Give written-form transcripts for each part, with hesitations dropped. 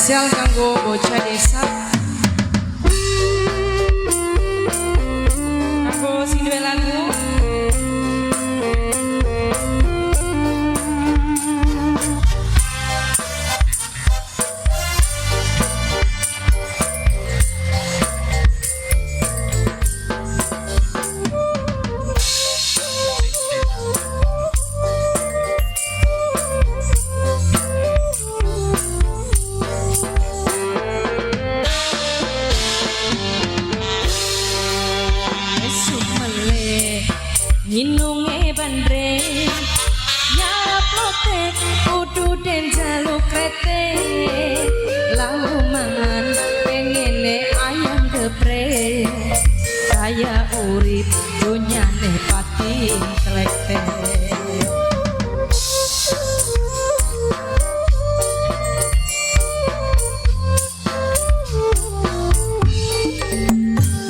Spesial kanggo bocah desa. Kanggo sing duwe lagu. Nyinunge bandre nyarap lotek kudu den jaluk krete lalu mangan pengene ayam geprek kaya urip dunyane pati klekte.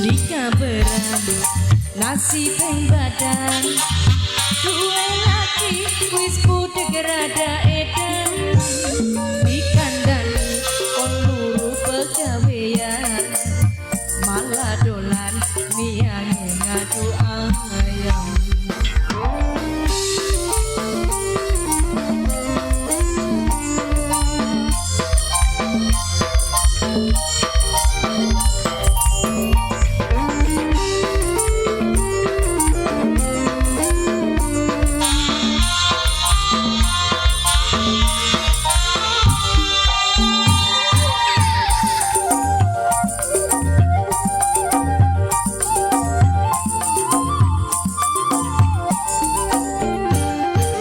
Lika beran nasi peng badan duwe laki wis budeg rada edan dikandani kon luru pegawean malah dolan miange ngadu ayam.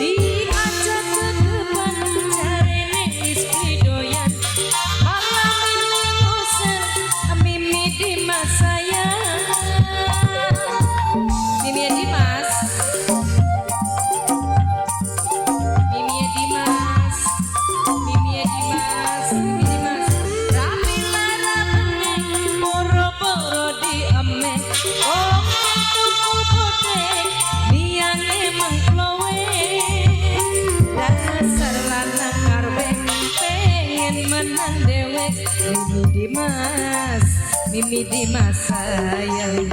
Diajak ke depan carene wis doyan malah milih nguser Mimi Dimas sayang. Mimi Dimas, Mimi Dimas, Mimi Dimas, Mimi Dimas. Rapi lara bengi poro-poro dieme wong tuku bodek miange mengklowe dasar lanang karwe pengen menang dewek. Mimi Dimas, Mimi Dimas sayang,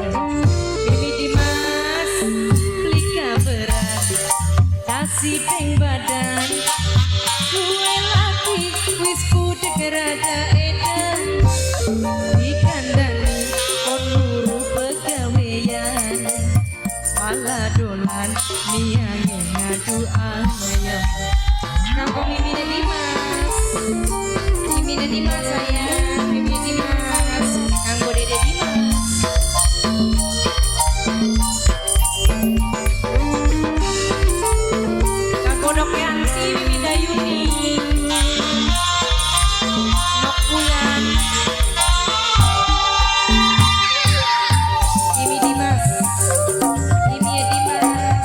Mimi Dimas lika berat kasih peng badan duwe laki wis budeg rada edan dikandani kon luru pegawean malah dolan miange ngadu ayam. Kanggo Mimi Dimas, Mimi Dimas sayang, Mimi Dimas, kanggo Dede Dimas. Kanggo Dok Yanti, Mimi Dayuni, Nok Bulan, Mimi Dimas, Mimi Dimas.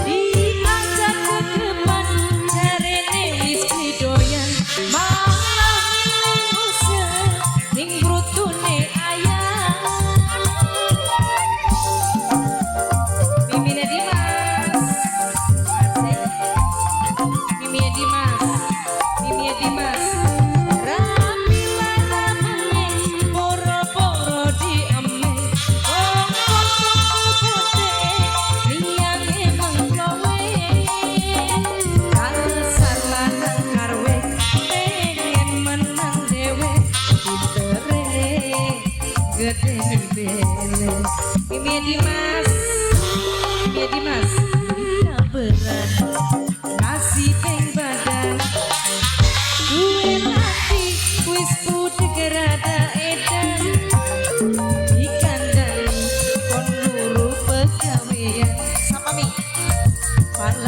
Diajak ke depan carene wis doyan malah milih nguser ning brutune ayam. Mimi Dimas, asik. Mimi Dimas, Mimi Dimas. Rapi lara bengi poro-poro dieme wong tuku bodek miange mengklowe dasar lanang karwe pengen menang dewe pintere gede bele. Mimi Dimas, Mimi Dimas. Lika berat nasi peng badan duwe laki wis budeg rada edan dikandani kon luru pegawean sapa mi malah